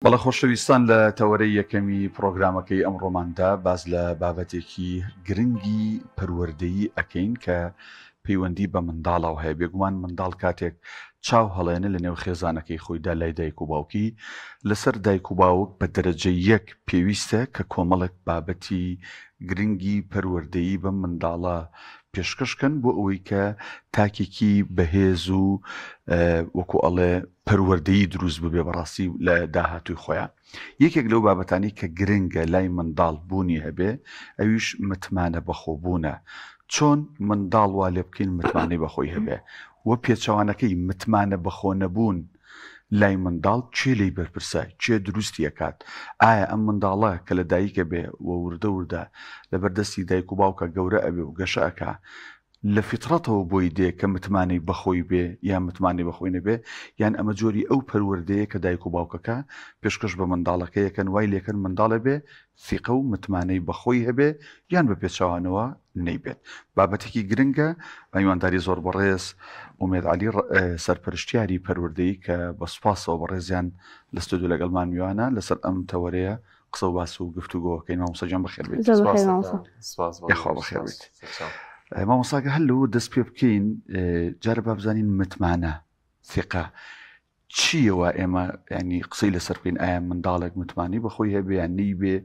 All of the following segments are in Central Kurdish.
بەڵێ خۆشەویستان لە تەوەرەی یەکەمی پڕۆگرامەکەی ئەمڕۆماندا باس لە بابەتێکی گرنگی پەروەردەیی ئەکەین کە پەیوەندی بە منداڵەوە هەیە بێگومان منداڵ کاتێک چاو هەڵێنە لە نێو خێزانەکەی خۆیدا لای دایک و باوکی لەسەر دایک و باوک بە دەرەجە یەک پێویستە کە کۆمەڵێک بابەتی گرنگی پەروەردەیی بەم منداڵە پێشکەش کەن بۆ ئەوەی کە تاکێکی بەهێز و وەکو ئەڵێ پەروەردەیی دروست ببێ بەڕاستی لە داهاتووی خۆیان. یەکێک لەو بابەتانەی کە گرنگە لای منداڵ بوونی هەبێ ئەویش متمانە بەخۆبوونە. چۆن منداڵ وا لێ بکەین متمانەی بەخۆی هەبێ و پێچەوانەکەی متمانە بەخۆ نەبوون لای منداڵ کێ لێی بەرپرسە؟ کێ دروستی ئەکات؟ ئایا ئەم منداڵە کە لە دایک ئەبێ و وردە وردە لەبەر دەستی دایک و باوکا گەورە ئەبێ و گەشە ئەکا لە فیتڕەتەوە بۆی دێ کە متمانەی بەخۆی بێ یان متمانەی بەخۆی نەبێ، یان ئەمە جۆری ئەو پەروەردەیە کە دایک و باوکەکە پێشکەش بە منداڵەکەی ئەکەن وای لێکەن منداڵێ بێ سیقە و متمانەی بەخۆی هەبێ یان بە پێچەوانەوە نەیبێت. بابەتێکی گرنگە بە میوانداری زۆر بەڕێز ئومێد عەلی سەرپەرشتیاری پەروەردەیی کە بە سوپاسەوە بەڕێزیان لە ستۆدیۆ لەگەڵمان میوانە لەسەر ئەم تەوەرەیە قسە و باس و گفتوگۆکەین. مامۆستا گیان بەخێر بێیت. زۆر بەخێر مامۆستا. سپاس بۆ یاخوا بەخێر بێیت. مامۆستاگە هەر لەوە دەست پێ بکەین جارە با بزانین متمانە ثقە چییە وا ئێمە ینی قسەی لەسەر بکەین ئایا منداڵێک متمانەی بەخۆی هەبێ یان نەیبێ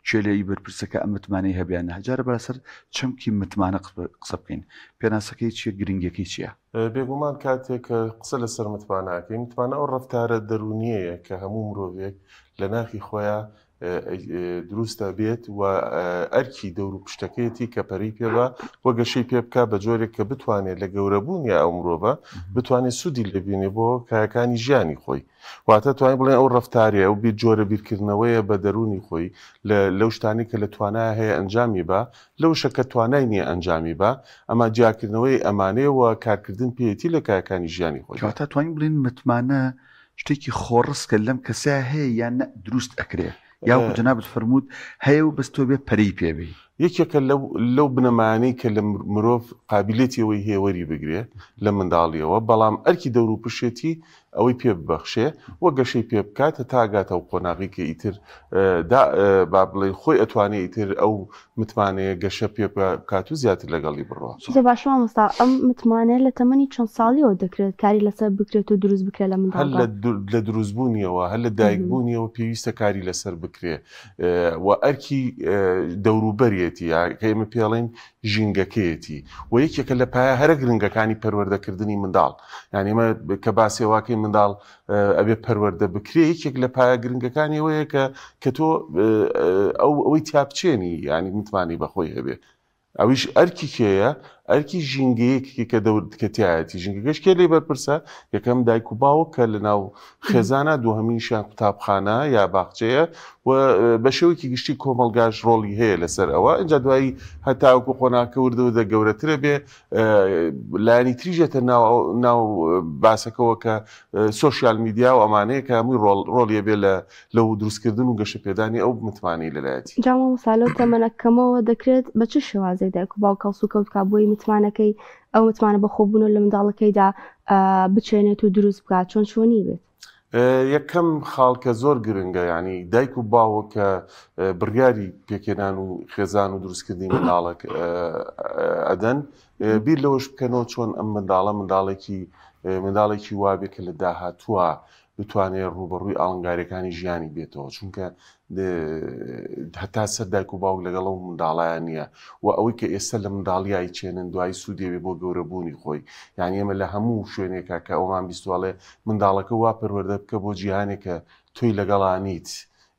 کێ لێی بەرپرسەکە ئەم متمانەی هەبێ یان نە جارە با لەسەر چەمکی متمانە قسە بکەین پێناسەکەی چییە گرنگیەکەی چییە؟ بێگومان کاتێک کە قسە لەسەر متمانە ئەکەین متمانە ئەو ڕەفتارە دەروونیەیە کە هەموو مرۆڤێک لە ناخی خۆیا دروستە بێت و ئەرکی دەور و پشتەکەیەتی کە پەری پێبا و گەشەی پێ بکە بە جۆرێک کە بتوانێت لە گەورەبوون یا ئەو مرۆڤە بتوانێت سوودی لێبینێ بۆ کایەکانی ژیانی خۆی واتە توانین بڵێن ئەو ڕفتارەیە ئەو بیر جۆرە بیرکردنەوەیە بە دەروونی خۆی لەو شتانی کە لە توانای هەیە ئەنجامی بە لەوشە کە توانای نییە ئەنجامی بە ئەما جیاکردنەوەی ئەمانەیە و کارکردن پێیەتی لە کایەکانی ژیانی خۆی. کەواتە توانین بڵێین متمانە شتێکی خۆڕسکە لەم کەسە هەیە یان نە دروست ئەکرێ یا وەکو جەنابت فەرمووت هەیە و بەس تۆ بێ پەرەی پێ بەی. یەکێکە لەو لەو بنەمایانەی کە لە مرۆڤ قابیلێتی ئەوەی هەیە وەری بگرێ لە منداڵیەوە بەڵام ئەرکی دەوروپشێتی ئەوەی پێ ببەخشێ و گەشەی پێ بکات هەتا ئەگاتە ئەو قۆناغی کە ئیتر دا با بڵێین خۆی ئەتوانێ ئیتر ئەو متمانەیە گەشە پێ بکات و زیاتر لەگەڵی بڕوا. زۆر باشە مامۆستا ئەم متمانەیە لە تەمەنی چەند ساڵیەوە دەکرێت کاری لەسەر بکرێت و دروست بکرێت لە هەر منداڵدا؟ لە لە دروستبوونیەوە هەر لە دایکبوونیەوە پێویستە کاری لەسەر بکرێ و ئەرکی دەوروبەرێتی یا کە ئێمە پێڵێن ژینگەکەیەتی و یەکێکە لە پایە هەرە گرنگەکانی پەروەردەکردنی منداڵ یعنی ئێمە کە باسی واکەی منداڵ ئەبێ پەروەردە بکرێ یەکێک لە پایە گرنگەکانی ئەوەیە کە کە تۆ ئەو ئەوەی تیا بچێنی یعنی متمانەی بەخۆی هەبێ ئەویش ئەرکی کێیە ئەرکی ژینگەیەکی کە دەور کە تایەتی ژینگەکەش کێ لێ بەرپرسە یەکەم دایک و باوک کە لە ناو خێزانە دووهەمینیشیان قوتابخانە یا باخچەیە و بە شێوەیەکی گشتی کۆمەڵگاش ڕۆڵی هەیە لەسەر ئەوە ئینجا دوایی هەتاوەکو قۆناغەکە وردە وردە گەورەترە بێ لایەنی تریش دێتە ناو ناو باسەکەوە کە سۆشیال میدیا و ئەمانەیە کە هەمووی ڕۆڵ ڕۆڵی هەبێ لە لەو دروستکردن و گەشەپێدانی ئەو متمانەی لەلایەتی. جا مامۆستا لەو تەمەنە کەمەوە دەکرێت بە چ شێوازێک دایک و باوک هەڵسوکەوت بکات بۆی متمانەکەی ئەو متمانە بەخۆبوونە لە منداڵەکەیدا بچێنێت و دروست بکات چۆن چۆنی بێت؟ یەکەم خاڵ کە زۆر گرنگە یعنی دایک و باوک کە بڕیاری پێکهێنان و خێزان و دروستکردنی منداڵێک ئەدەن بیر لەوەش بکەنەوە چۆن ئەم منداڵە منداڵێکی منداڵێکی وابێ کە لە داهاتووە بتوانێت ڕووبەڕووی ئاڵنگاریەکانی ژیانی بێتەوە چونکە هەتا سەر دایک و باوک لەگەڵ ئەو منداڵیان نییە و ئەوەی کە ئێستا لە منداڵیای چێنن دوای سوودێوێ بۆ گەورەبوونی خۆی یعنی ئێمە لە هەموو شوێنێکا کە ئەومان بیستواڵێ منداڵەکە وا پەروەردە بکە بۆ جیهانێک کە تۆی لەگەڵا نیت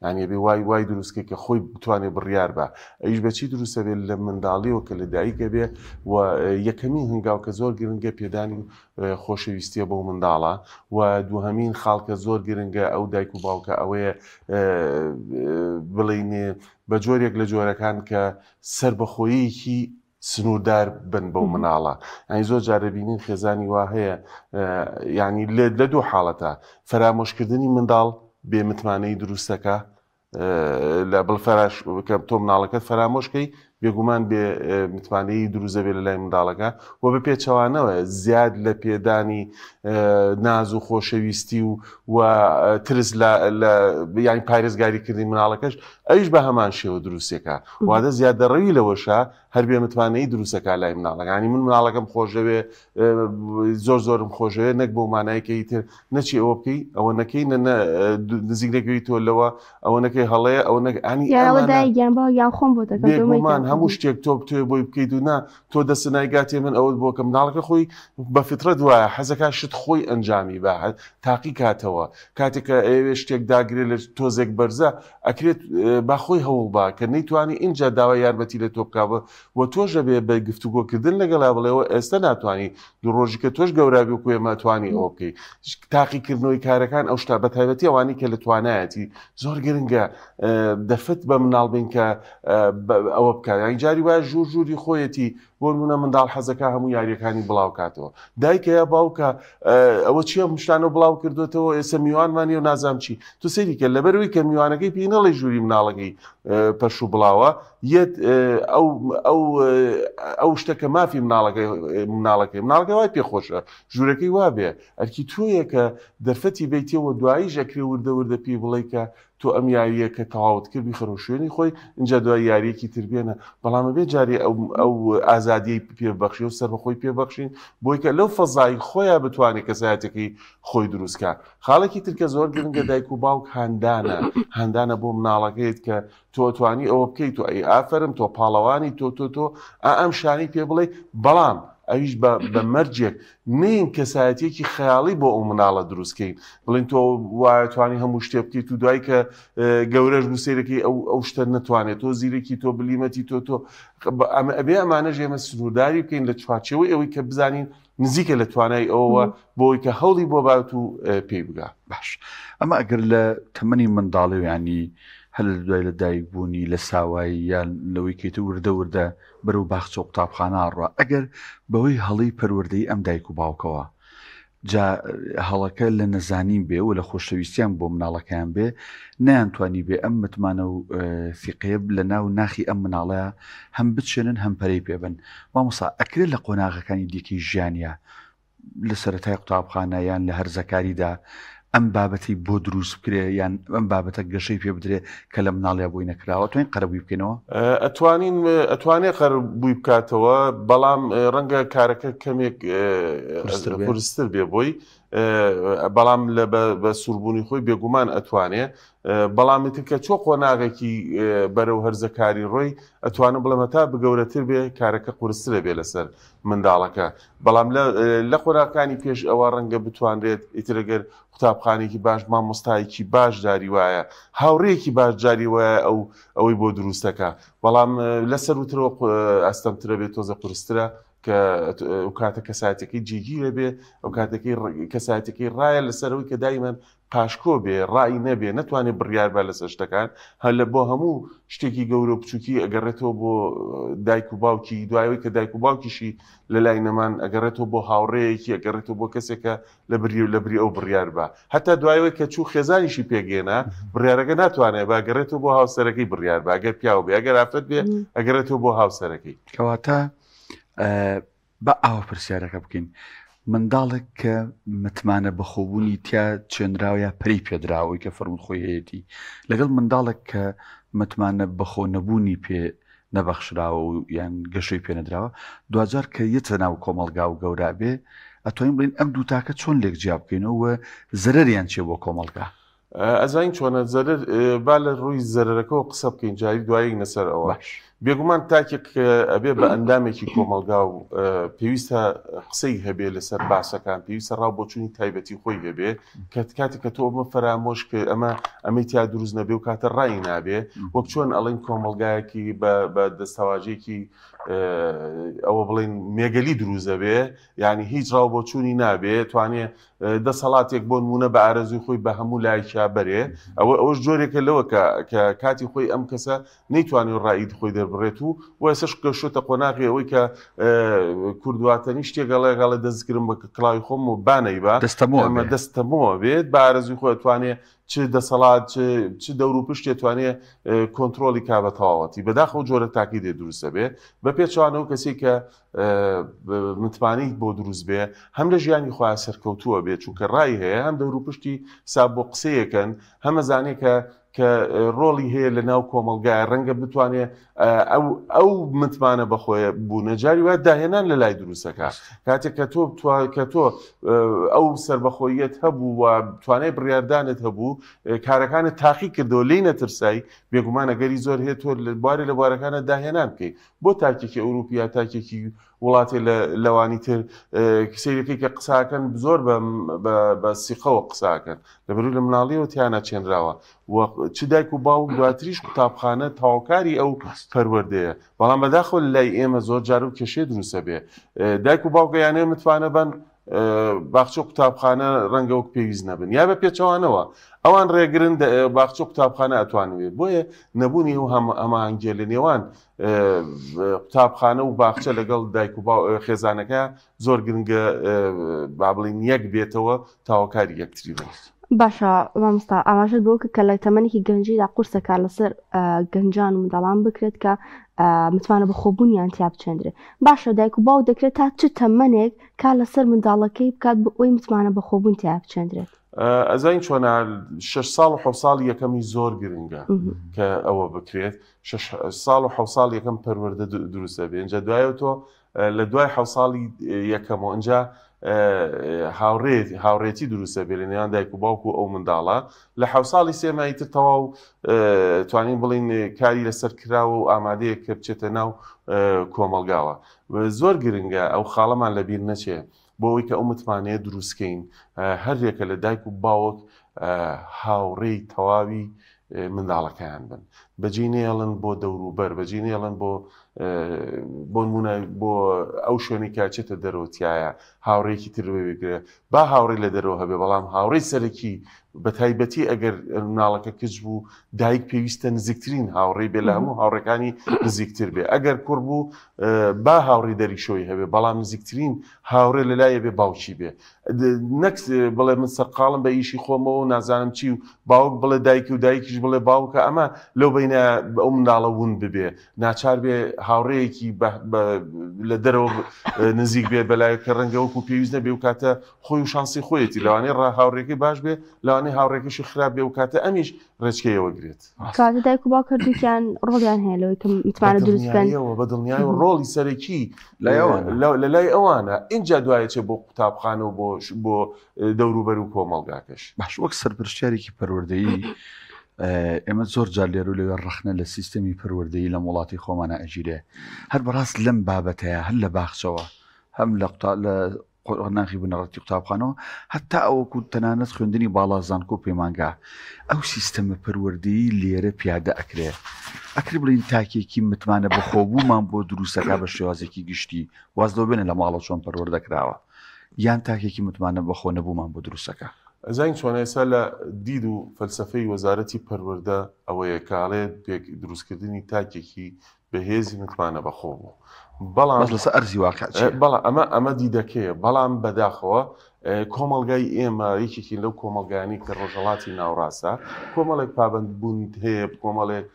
یعنی ئەبێ وای وای دروستکەی کە خۆی بتوانێت بڕیار بە ئەویش بەچی دروستە بێت لە منداڵیەوە کە لە دایکە بێ و یەکەمین هەنگاو کە زۆر گرنگە پێدانی خۆشەویستیە بۆ منداڵە و دووهەمین خاڵ کە زۆر گرنگە ئەو دایک و باوکە ئەوەیە بڵێین بە جۆرێک لە جۆرەکان کە سربەخۆیەکی سنووردار بن بەو مناڵە ینی زۆر جارە بینین خێزانی وا هەیە ینی لە دوو حاڵەتە فەرامۆشکردنی منداڵ بێ متمانەی دروستەکە لە بڵ فەراش کە تۆ مناڵەکەت فەرامۆشکەی. بێگومان بێ متمانەیی دروست دەبێت لە لای منداڵەکە و بە پێچەوانەوە زیاد لە پێدانی ناز و خۆشەویستی و و ترس لە یانی پارێزگاریکردنی مناڵەکەش ئەویش بە هەمان شێوە دروستێکە وادە زیادەڕەوی لەوەشە هەر بێ متمانەیی دروستەکە لای مناڵەکانی من مناڵەکەم خۆشەوێ زۆر زۆرم خۆشەوێ نەک بۆ مانایەکەی تر نەچی ئەوە بکەی ئەوە نەکەی نزیک نەکەوی تۆ لەوە ئەوە نەکەی هەڵەیە ئەوە نەک ئەنی گیان با یان خۆم بۆ دەکەم بێگومان هەموو شتێک تۆ بتوێ بۆی بکەیت و نا تۆ دەست نایگاتێ من ئەوەت بۆ کە مناڵەکە خۆی بە فیترەت وایە حەزەکە شت خۆی ئەنجامی با تاقی کاتەوە کاتێک کە ئەیەوێ شتێک داگرێت لە تۆزێک بەرزە ئەکرێت با خۆی هەوڵ با کە نەیتوانی ئینجا داوای یارمەتی لە تۆ بکا و تۆش ئەبێ بە گفتوگۆکردن لەگەڵا بڵێەوە ئێستا ناتوانی دوو ڕۆژی کە تۆش گەورابی وەکو ئێمە توانی ئەوە بکەی تاقیکردنەوەی کارەکان ئەو شتا بە تایبەتی ئەوانەی کە لە توانایەتی زۆر گرنگە دەرفەت بە مناڵ بین کە ئەوە بکات یانی جاری وایە ژوور ژووری خۆیەتی بۆ نمونە منداڵ حەزەکە هەموو یاریەکانی بڵاو کاتەوە دایکە یا باوکە ئەوە چییە مشتانە بڵاو کردوێتەوە ئێستا میوانمان و نازام چی تو سەیری کە لەبەرەوەی کە میوانەکەی پێی نەڵێ ژووری مناڵەکەی پەرش و بڵاوە یەت ئەو ئەو ئەو شتە کە مافی مناڵەکەی مناڵەکەی مناڵەکەی وای پێخۆشە ژوورەکەی وابێ ئەرکی تۆیە کە دەرفەتی بیتەوە دوایی ژەکرێ وردە وردە پێی بڵێ کە تۆ ئەم یارییە کە تەواوت کرد بیخەرەوە شوێنی خۆی ئینجا دوای یارییەکی تر بێنە بەڵام ئەبێ جارێ ئەو ئەو ئازادیەی پێ بەخشی و سەربەخۆی پێ بەخشین بۆی کە لەو فەزای خۆیان بتوانێت کەسایەتەکەی خۆی دروست کا خاڵێکی تر کە زۆر گرنگە دایک و باوک هاندانە هاندانە بۆ مناڵەکەیت کە تۆ توانی ئەوە بکەیت و ئەی ئافەرم تۆ پاڵەوانی تۆ تۆ تۆ ئا ئەم شانی پێ بڵێ بەڵام ئەویش بە مەرجێک نین کەسایەتیەکی خەیاڵی بۆ ئەو مناڵە دروستکەین بڵین تۆ وایە توانی هەموو شتێ بکەیت و دوای کە گەورەش بوو سەیرەکەی ئەو ئەو شتە نەتوانێت تۆ زیرەکی تۆ بلیمەتی تۆ تۆ ئەمە ئەبێ ئەمانەش ئێمە سنوورداری بکەین لە چوارچێوەی ئەوەی کە بزانین نزیکە لە توانای ئەوەوە بۆی کە هەوڵی بۆ بات و پێی بگا. باش ئەمە ئەگەر لە تەمەنی منداڵی و ینی هەر لە دوای لە دایک بوونی لە ساوایی یان لەوەی کەیتە وردە وردە بەرەو باخچە و قوتابخانە ئەڕوا ئەگەر بەهۆی هەڵەی پەروەردەی ئەم دایک و باوکەوە جا هەڵەکە لە نەزانین بێ و لە خۆشەویستیان بۆ مناڵەکەیان بێ نەیانتوانی بێ ئەم متمانە و سیقەیە لە ناو ناخی ئەم مناڵەیە هەم بچێنن هەم پەرەی پێبن مامۆسا ئەکرێت لە قۆناغەکانی دیکەی ژیانە لە سەرەتای قوتابخانە یان لە هەرزەکاریدا ئەم بابەتی بۆ دروست بکرێ یان ئەم بابەتە گەشەی پێ بدرێ کە لە مناڵیا بۆی نەکراوە توانین قەرەبووی بکەینەوە؟ ئەتوانین ئەتوانێ قەرەبووی بکاتەوە بەڵام ڕەنگە کارەکە کەمێک قورستر بێ بۆی بەڵام لە بە سووربوونی خۆی بێگومان ئەتوانێ بەڵام ئیتر کە چۆ قۆناغێکی بەرەو هەرزەکاری ڕۆی ئەتوانم بڵێم هەتا بگەورەتر بێ کارەکە قورسترە بێ لەسەر منداڵەکە بەڵام لە قۆناغەکانی پێش ئەوە ڕەنگە بتوانرێت ئیتر گەر قوتابخانێکی باش مامۆستایەکی باش جاری وایە هاوڕێیەکی باش جاری وایە ئەو ئەوەی بۆ دروستەکە بەڵام لە سەروترەوە ئەستەمترە بێت تۆزە قورسترە کە ئەو کاتە کەسایەتەکەی جێگیرە بێ ئەو کاتەکەی کەسایەتەکەی ڕایە لەسەرەوەی کە دایمەن پاشکۆ بێ، ڕای نەبێ، نەتوانێ بڕیار با لەسەر شتەکان، هەر لە بۆ هەموو شتێکی گەورە و بچووکی ئەگەڕێتەوە بۆ دایک و باوکی، دوای ئەوەی کە دایک و باوکیشی لە لای نەمان، ئەگەڕێتەوە بۆ هاوڕێیەکی، ئەگەڕێتەوە بۆ کەسێک کە لە بری لە بری ئەو بڕیار با. هەتا دوای ئەوەی کە چوو خێزانیشی پێک هێنا، بڕیارەکە ناتوانێ با، ئەگەڕێتەوە بۆ هاوسەرەکەی بڕیار با، ئەگەر پیاو بێ، ئەگەر ئافرەت بێ، ئەگەڕێتەوە بۆ هاوسەرەکەی. کەواتە با ئاوا پرسیارەکە بکەین منداڵێک کە متمانە بەخۆبوونی تیا چێنراوە یا پەری پێدراوەی کە فەرموود خۆی هەیەی لەگەڵ منداڵێک کە متمانە بەخۆ نەبوونی پێ نەبەخشراوە و یان گەشەی پێنەدراوە دوجار کە یەتە ناو کۆمەلگا و گەورا بێ ئەتوانین بڵین ئەم دوو تاکە چۆن لێک جیا بکەینەوە و زەرەریان چیە بۆ کۆمەلگا ئەزانین چۆنە زەرەر با لە ڕووی زەرەرەکەەوە قسە بکەین جاری دوایی نەسەر ئەوە باش بێگومان تاکێک ئەبێ بە ئەندامێکی کۆمەلگا و پێویستە قسەی هەبێ لەسەر باسەکان پێویستە ڕاو بۆچوونی تایبەتی خۆی هەبێ کە کاتێک کە تۆ ئەمە فەرامۆش کرد ئەمە ئەمەی تیا دروست نەبێ و کاتە ڕای نابێ وەک چۆن ئەڵێن کۆمەلگایەکی بە دەستەواژێکی ئەوە بڵێن مێگەلی دروست دەبێ یعنی هیچ ڕاو بۆچوونی نابێ توانێ دەسەڵاتێک بۆ نمونە بە ئارەزوی خۆی بە هەموو لایەکیا بەرێ ئەوە ئەوەش جۆرێکە لەوە کە کە کاتی خۆی ئەم کەسە نەیتوانی ڕائید خۆی دەربڕ. دەربڕێت و و ئێسش گەشتە قۆناغی ئەوەی کە کوردواتەنی شتێک گەڵێ گەڵێ دەستگرم بە کڵاوی خۆم و بانەی بە دەستەمۆ دەستەمۆ بێت بە ئارەزوی خۆی توانێ چ دەسەڵات چ دەور و پشتێ توانێ کۆنتترۆلی کا بە تەواوەتی. بەداخەوە جۆرە تاکی دێ دروستە بێ بە پێچوانەوە کەسی کە متمانەی بۆ دروست بێ هەم لە ژیانی خۆیان سەرکەوتووە بێ چونکە ڕای هەیە هەم دەور و پشتی ساب بۆ قسەیەکەن هەمەزانێ کە کە ڕۆڵی هەیە لە ناو کۆمەلگای ڕەنگە بتوانێ ئەو ئەو متمانە بەخۆیە بوونە جاری وایە داهێنان لە لای دروستەکە کاتێک کە تۆ کە تۆ ئەو سربەخۆیەت هەبوو و توانای بڕاردانت هەبوو کارەکانت تاقی کردەوە لی نەترسای بێگومان ئەگەری زۆر هەیە تۆ لە بوارێ لە بوارەکانە داهێنان بکەیت بۆ تاکێکی ئەوروپی یا تاکێکی وڵاتێ لە لەوانی تر سەیرەکەی کە قساکەن زۆر بە سیقەوە قساکەن لەبەرو لە مناڵیەوە تیانە چێنراوە و چ دایک و باوک دواتریش قوتابخانە تەواوکاری ئەو پەروەردەیە بەڵام بەداخەوە لای ئێمە زۆر جار و کێشەی دروستە بێ دایک و باوکە یانێ متمانە بن باخچە و قوتابخانە ڕەنگە وەک پێویست نەبن یا بە پێچەوانەوە ئەوان ڕێگرن باخچە و قوتابخانە ئەتوانوێت بۆیە نەبوونی ئەو هەماهەنگیە لە نێوان قوتابخانە و باخچە لەگەڵ دایک و خێزانەکە زۆر گرنگە با بڵین یەک بێتەوە تاوەکاری یەکتری بن. باشە مامۆستا ئاماژەت بۆ کە لە تەمەنێکی گەنجیدا قورسە کار لەسەر گەنجان و منداڵان بکرێت کە متمانە بەخۆبوونیان تیا بچێندرێت باشە دایک و باوک دەکرێت تا چ تەمەنێک کار لەسەر منداڵەکەی بکات بۆ ئەوی متمانە بەخۆبوون تیا بچێندرێت؟ ئەزانین چۆنە شش ساڵ و حە ساڵ یەکەمی زۆر گرنگە کە ئەوە بکرێت شش ساڵ و حە ساڵ یەکەم پەروەردە دروستە بێ اینجا دوایەوە تۆ لە دوای حە ساڵی یەکەمەوە اینجا هاوڕێ هاوڕێتی دروستە بێ لە نێوان دایک و باوک و ئەو منداڵە لە حە ساڵی سێمایی تر تەواو توانین بڵین کاری لەسەر کراوە و ئامادەیە کە بچێتە ناو کۆمەلگاوە زۆر گرنگە ئەو خاڵەمان لەبیر نەچێ بۆ ئەوەی کە ئەو متمانەیە دروستکەین هەریەکە لە دایک و باوک هاوڕێی تەواوی منداڵەکەیان بن بەجێ نێڵن بۆ دەوروبەر بەجێ نێڵن بۆ بۆ نمونە بۆ ئەو شوێنی کە چێتە دەرەوە تایە هاوڕێکی تر بگرێ با هاوڕێ لە دەرەوە هەبێ بەڵام هاوڕێی سەرەکی بە تایبەتی ئەگەر مناڵەکە کچ بوو دایک پێویستە نزیکترین هاوڕێی بێ لە هەموو هاوڕێکانی نزیکتر بێ ئەگەر کوڕ بوو با هاوڕێی دەریشۆی هەبێ بەڵام نزیکترین هاوڕێ لە لایە بێ باوکی بێ نەک بڵێ من سەرقاڵم بە ئیشی خۆمەوە و نازانم چی و باوک بڵێ دایکی و دایکیش بڵێ باوکە ئەمە لەو بینە ئەو منداڵە ون ببێ ناچار بێ هاوڕێیەکی لە دەرەوە نزیک بێ بەلای کە ڕەنگە وەکو پێویست نەبێ و کاتە خۆی و شانسی خۆیەتی لەوانەیە ڕا هاوڕێکەی باش بێ لەوانەیە هاوڕێکەشی خراپ بێ و کاتە ئەمیش ڕێچکەیەوە گرێت. کاتە دایک و باوک هەردووکیان ڕۆڵیان هەیە لەوەی کە متمانە دروست بکەن. بە دڵنیایەوە ڕۆڵی سەرەکی لە لای ئەوانە ئینجا دوایە چێ بۆ قوتابخانە و بۆ بۆ دەوروبەر و کۆمەڵگاکەش. باش وەک سەرپەرشتیارێکی پەروەردەیی ئێمە زۆر جار لێرە و لەوێ ڕەخنە لە سیستەمی پەروەردەیی لەم وڵاتی خۆمانە ئەگیرێ هەر بەڕاست لەم بابەتەیە هەر لە باخچەوە هەم لە قوتا لە قۆناغی بنەڕەتی قوتابخانەوە هەتا ئەوەکو تەنانەت خوێندنی باڵا زانکۆ پەیمانگا ئەو سیستەمە پەروەردەیی لێرە پیادە ئەکرێ ئەکرێ بڵین تاکێکی متمانە بەخۆبوومان بۆ دروستەکە بە شێوازێکی گشتی واز لەوە بێنە لە ماڵەوە چۆن پەروەردە کراوە یان تاکێکی متمانە بەخۆ نەبوومان بۆ دروستەکە. ئەزانین چۆنە ئێستا لە دید و فەلسەفەی وەزارەتی پەروەردە ئەوەیە کە ئەڵێ پێک دروستکردنی تاکێکی بەهێزی متمانە بەخۆ بوو بەڵام بەس لەسەر ئەرزی واقع چییە؟ بەڵام ئەمە ئەمە دیدەکەیە بەڵام بەداخەوە کۆمەڵگای ئێمە یەکێکی لەو کۆمەڵگایانی کە ڕۆژهەڵاتی ناوڕاستە کۆمەڵێک پابەندبوون هەیە کۆمەڵێک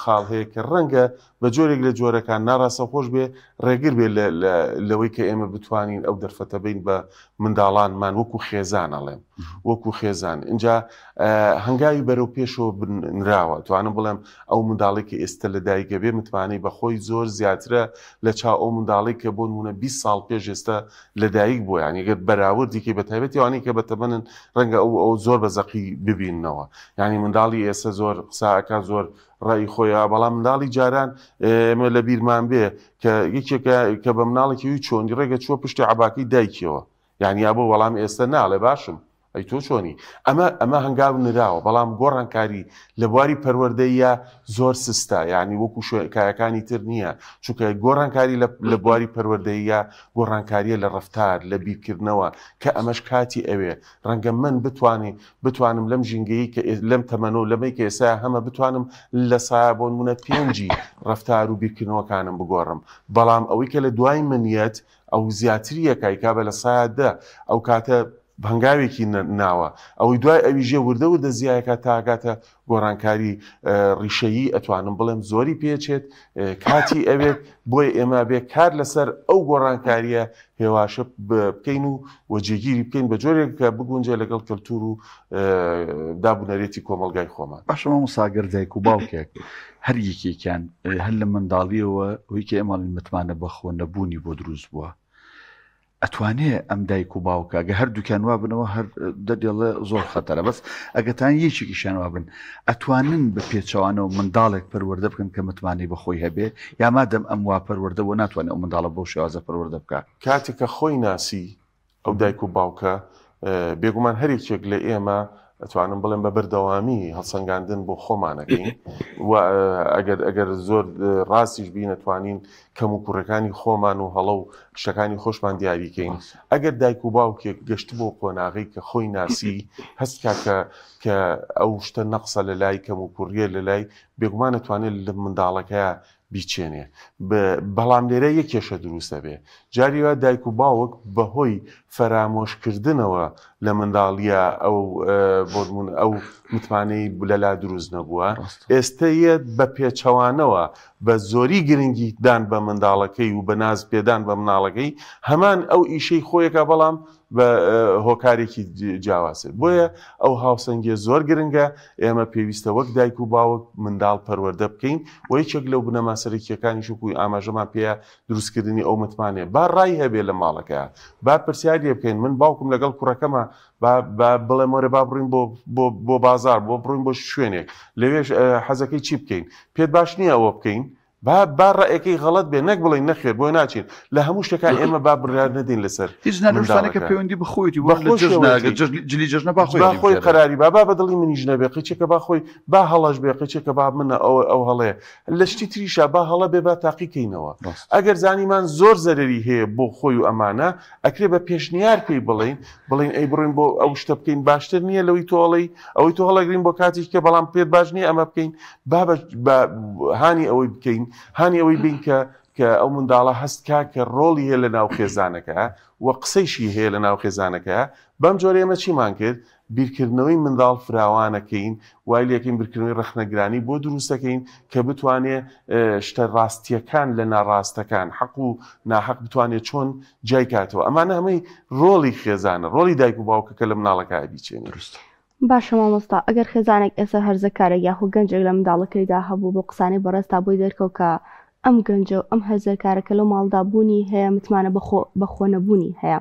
خاڵ هەیە کە ڕەنگە بە جۆرێک لە جۆرەکان ناڕاستەوخۆش بێ ڕێگر بێ لەوەی کە ئێمە بتوانین ئەو دەرفەتە بین بە منداڵانمان وەکو خێزان ئەڵێم وەکو خێزان اینجا هەنگاوی بەرەو پێشەوە بنراوە توانم بڵێم ئەو منداڵی کە ئێستا لە دایکە بێ متمانەی بەخۆی زۆر زیاترە لە چاو ئەو منداڵی کە بۆ نمونە 20 ساڵ پێش ئێستا لەدایک بووە یانی گەر بەراوردی کەی بە تایبەتی ئەوانەی کە بەتەمەنن ڕەنگە ئەو ئەو زۆر بە زەقی ببیننەوە یانی منداڵی ئێستا زۆر قسە ئەکا زۆر ڕای خۆیە بەڵام منداڵی جاران ئێمە لە بیرمان بێ کە یەکێکە کە بە مناڵێکی وی چۆنی ڕێگە چووە پشتی عباکەی دایکیەوە یعنی یا بۆ وەڵام ئێستا ناڵێ باشم. ئەی تۆ چۆنی؟ ئەمە ئەمە هەنگاو نراوە، بەڵام گۆڕانکاری لە بواری پەروەردەییا زۆر سستە، یانی وەکو شوێ کایەکانی تر نییە، چونکە گۆڕانکاری لە لە بواری پەروەردەییا گۆڕانکارییە لە ڕەفتار، لە بیرکردنەوە، کە ئەمەش کاتی ئەوێ. ڕەنگە من بتوانی بتوانم لەم ژینگەیەی کە لەم تەمەنە و لەمەی کە ئێستا هەمە بتوانم لە سایە بۆ نموونە پێنجی ڕەفتار و بیرکردنەوەکانم بگۆڕم، بەڵام ئەوەی کە لە دوای من یەت ئەو زیاتریەکە ئەیکا بە 10% ئەو کاتە هەنگاوێکی ناوە ئەوەی دوای ئەویژێ وردە وردە زیایەکە تاگاتە گۆڕانکاری ڕیشەیی ئەتوانم بڵێم زۆری پێچێت کاتی ئەوێت بۆیە ئێمە بێ کار لەسەر ئەو گۆڕانکاریە هێواشە بکەین و و جێگیری بکەین بە جۆرێک کە بگونجێ لەگەڵ کەلتور و دابونەرێتی کۆمەڵگای خۆمان. باشە مامۆستا گەر دایک و باوکێک هەر یەکێکیان هەر لە منداڵیەوە هۆی کە ئێمە ئەڵێین متمانە بەخۆ نەبوونی بۆ دروست بووە ئەتوانێ ئەم دایک و باوکە گە هەردووکیان وابنەوە هەر دەدێڵێ زۆر خەتەرە بەس ئەگەتان یەکێکیشیان وابن ئەتوانن بە پێچەوانەوە منداڵێک پەروەردە بکەن کە متمانەی بەخۆی هەبێ یا مادەم ئەم وا پەروەردە بۆ ناتوانێت ئەو منداڵە بەو شێوازە پەروەردە بکە. کاتێک کە خۆی ناسی ئەو دایک و باوکە بێگومان هەر یەکێک لە ئێمە ئەتوانم بڵێم بە بەردەوامی هەڵسەنگاندن بۆ خۆمانەکەین و ئەگەر ئەگەر زۆر ڕاستیش بین ئەتوانین کەم و کوڕەکانی خۆمان و هەڵە و شتەکانی خۆشمان دیاریکەین ئەگەر دایک و باوکێک گەشت بۆ قۆناغی کە خۆی ناسی هەستکا کە کە ئەو شتە نەقسە لە لای کەم و کوڕیە لە لای بێگومان ئەتوانێت لە منداڵەکەیا بیچێنێ بەڵام لێرە یەک کێشە دروست ئەبێ جاری وا دایک و باوک بەهۆی فەرامۆشکردنەوە لە منداڵیە ئەو بۆنمونە ئەو متمانەی لەلا دروست نەبووە ئێستە یەت بە پێچەوانەوە بە زۆری گرنگی دان بە منداڵەکەی و بە ناز پێدان بە مناڵەکەی هەمان ئەو ئیشەی خۆیەکە بەڵام بە هۆکارێکی جیاوازتر. بۆیە ئەو هاوسەنگیە زۆر گرنگە، ئێمە پێویستە وەک دایک و باوک منداڵ پەروەردە بکەین و یەکێک لەو بنەما سەرەکییەکانیش وەکو ئاماژەمان پێیە دروستکردنی ئەو متمانەیە. با ڕای هەبێ لە ماڵەکەیا، با پرسیار لێ بکەین، من باوکم لەگەڵ کوڕەکەما با با بڵێم وەرە با بڕۆین بۆ بۆ بۆ بازاڕ، بۆ بڕۆین بۆ شوێنێک، لەوێش حەزەکەی چی بکەین؟ پێت باش نییە ئەوە بکەین؟ با با ڕەئیەکەی غەڵەت بێ نەک بڵێین نەخێر بۆ ناچین لە هەموو شتەکان ئێمە با بڕیار نەدەین لەسەر هیچ نا لەو شتانە کە منداڵەکە پەیوەندی بە خۆیەتی بە وەک لە جەژنە خۆشیەوەتی ئەگەر جەژن جلی جەژنە با خۆی با خۆی هەڵیبژێرێ قەراری با با بە دڵی منیش نەبێ قیچێکە با خۆی با هەڵەش بێ قیچێکە با منە ئەو ئەو هەڵەیە لە شتی تریشا با هەڵە بێ با تاقی کەینەوە ڕاست ئەگەر زانیمان زۆر زەرەری هەیە بۆ خۆی و ئەمانە ئەکرێ بە پێشنیار پێی بڵێین بڵێین ئەی بڕۆین بۆ ئەو شتە بکەین باشتر نییە لەوەی تۆ ئەڵێی ئەوەی تۆ هەڵەگرین بۆ کاتێکی کە بەڵام پێت باش نییە ئەمە بکەین با بە هانی ئەوەی بکەین هانی ئەوەی بین کە کە ئەو منداڵە هەست کا کە ڕۆڵی هەیە لە ناو خێزانەکە و قسەیشی هەیە لە ناو خێزانەکە بەم جۆرە ئێمە چیمان کرد بیرکردنەوەی منداڵ فراوانەکەین، وای لێکەین بیرکردنەوەی ڕەخنەگرانی بۆ دروستەکەین کە بتوانێ شتە ڕاستیەکان لە ناڕاستەکان، حەق و ناحەق بتوانێ چۆن جیای کاتەوە. ئەمانە هەمووی ڕۆڵی خێزانە، ڕۆڵی دایک و باوکە کە لە مناڵەکە بیچێنێ. دروستە. باشە مامۆستا ئەگەر خێزانێک ئێستا هەرزەکارێک یاخۆ گەنجێک لە منداڵەکەیدا هەبوو بەو قسانەی بەڕێزتا بۆی دەرکەوت کە ئەم گەنجە و ئەم هەرزەکارە کە لەو ماڵدا بوونی هەیە متمانە بەخۆ بەخۆ نەبوونی هەیە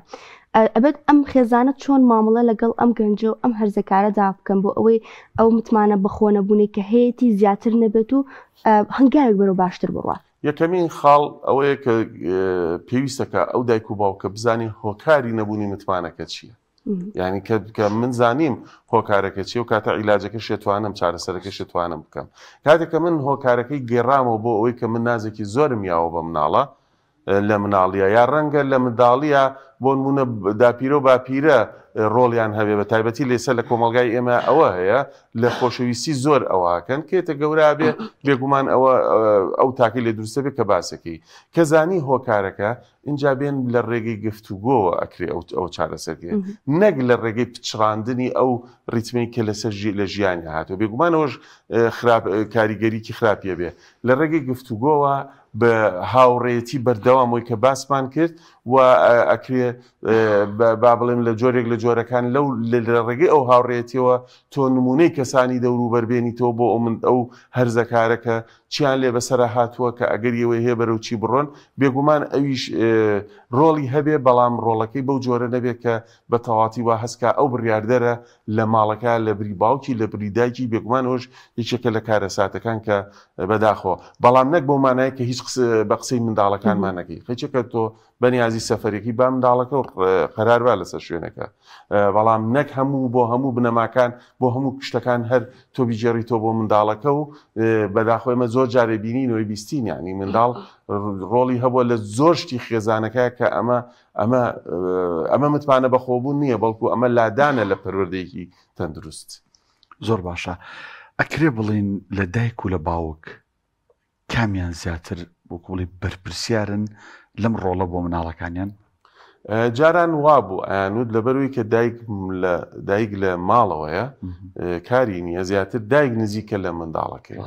ئەبێت ئەم خێزانە چۆن مامەڵە لەگەڵ ئەم گەنجە و ئەم هەرزەکارەدا بکەن بۆ ئەوەی ئەو متمانە بەخۆ نەبوونی کە هەیەی زیاتر نەبێت و هەنگاوێک بەرەو باشتر بڕوات. یەکەمین خاڵ ئەوەیە کە پێویستە کە ئەو دایک و باوکە بزانێ هۆکاری نەبوونی متمانەکە چییە. یعنی کە کە من زانیم هۆکارەکە چیە و کاتە عیلاجەکە شێتوانم چارەسەرەکە شێتوانم بکەم کاتێک کە من هۆکارەکەی گێڕامەوە بۆ ئەوەی کە من نازێکی زۆرم یاوە بە مناڵە لە مناڵیە یا ڕەنگە لە منداڵیە بۆ نمونە داپیرە و باپیرە ڕۆڵیان هەبێ بە تایبەتی لێسە لە کۆمەلگای ئێمە ئەوە هەیە لە خۆشەویستی زۆر ئەوەکەن کێتە گەورا بێ بێگومان ئەوە ئەو تاکی لێ دروستە بێ کە باسەکەی کە زانی هۆکارەکە ئینجا بێن لە ڕێگەی گفتوگۆوە ئەکرێ ئەو ئەو چارەسەر کرێ نەک لە ڕێگەی پچڕاندنی ئەو ڕیتمەی کە لەسەر ژی لە ژیانی هاتووە بێگومانەوەش خراپ کاریگەریکی خراپیە بێ لە ڕێگەی گفتوگۆوە بە هاوڕێیەتی بەردەوام وەی کە باسمان کرد و ئەکرێ با بڵێم لە جۆرێک لە جۆرەکان لەو لە ڕێگەی ئەو هاوڕێیەتیەوە تۆ نمونەی کەسانی دەوروبەر بێنیتەوە بۆ ئەو من ئەو هەرزەکارە کە چیان لێ بەسەرا هاتووە کە ئەگەری ئەوەی هەیە بەرەو چی بڕۆن، بێگومان ئەویش ڕۆڵی هەبێ بەڵام ڕۆڵەکەی بەو جۆرە نەبێ کە بە تەواتی وا هەست کا ئەو بڕیاردەرە لە ماڵەکە لە بری باوکی لە بری دایکی بێگومان ئەوەش یەکێکە لە کارەساتەکان کە بەداخەوە بەڵام نەک بەو مانایە کە هیچ بە قسەی منداڵەکانمان نەکەی قەیچەکە تۆ بەنیازی. حەزی سەفەرێکی با منداڵەکە قەرار با لەسەر شوێنەکە بەڵام نەک هەموو بۆ هەموو بنەماکان بۆ هەموو شتەکان هەر تۆ بیگێڕیتەوە بۆ منداڵەکە و بەداخۆ ئێمە زۆر جارێ بینینەوەی بیستین یعنی منداڵ ڕۆڵی هەبووە لە زۆر شتی خێزانەکە کە ئەمە ئەمە ئەمە متمانە بەخۆبوون نییە بەڵکو ئەمە لادانە لە پەروەردەیەکی تەندروست. زۆر باشە ئەکرێ بڵین لە دایک و لە باوک کامیان زیاتر وەکو بڵێی بەرپرسیارن لەم ڕۆڵە بۆ مناڵەکانیان؟ جاران وابوو ئەیانوت لەبەروی کە دایک لە دایک لە ماڵەوەیە کاری نییە زیاتر دایک نزیکە لە منداڵەکەی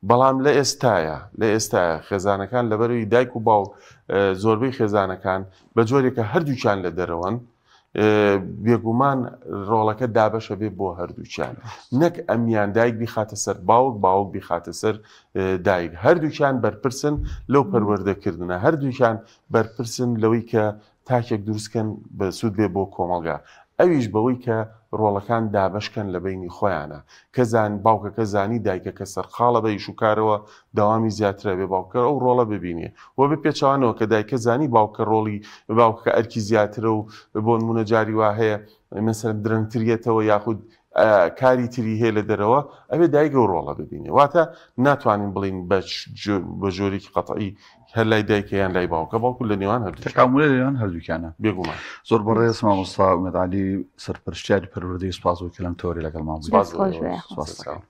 بەڵام لە ئێستاە لە ئێستاە خێزانەکان لەبەروی دایک و باوک زۆربەی خێزانەکان بە جۆرێکە هەردووکیان لە دەرەوەن بێگومان ڕۆڵەکە دابەشە بێ بۆ هەردووکیان نەک ئەمیان دایک بیخاتە سەر باوک باوک بیخاتە سەر دایک هەردووکیان بەرپرسن لەو پەروەردەکردنە هەردووکیان بەرپرسن لەوەی کە تاکێک دروستکەن بە سوود بێ بۆ کۆمەڵگا ئەویش بەوەی کە ڕۆڵەکان دابەشکەن لە بەینی خۆیانە کە زان باوکەکە زانی دایکەکە سەرقاڵە بە ئیش و کارەوە دەوامی زیاترە بێ باوکە ئەو ڕۆڵە ببینێ و بە پێچەوانەوە کە دایکە زانی باوکە ڕۆڵی باوکەکە ئەرکی زیاترە و بۆ نمونە جاری وا هەیە مەسەلەن درەنگتر یەتەوە یاخود کاری تری هەیە لە دەرەوە ئەبێ دایک ئەو ڕۆڵە ببینێ واتە ناتوانین بڵین بە جۆرێکی قەتعی هەر لای دایکە یان لای باوکە بەڵکو لە نێوان هەردوو تەکامولە لە نێوان هەردووکیانە بێگومان زۆر بەڕێز مامۆستا ئومێد عەلی سەرپەرشتیاری پەروەردەی سوپاس بۆ کە لەم تەوەرەی لەگەڵمان بووی. سوپاس دەست خۆش بێ. سوپاس دەکەم.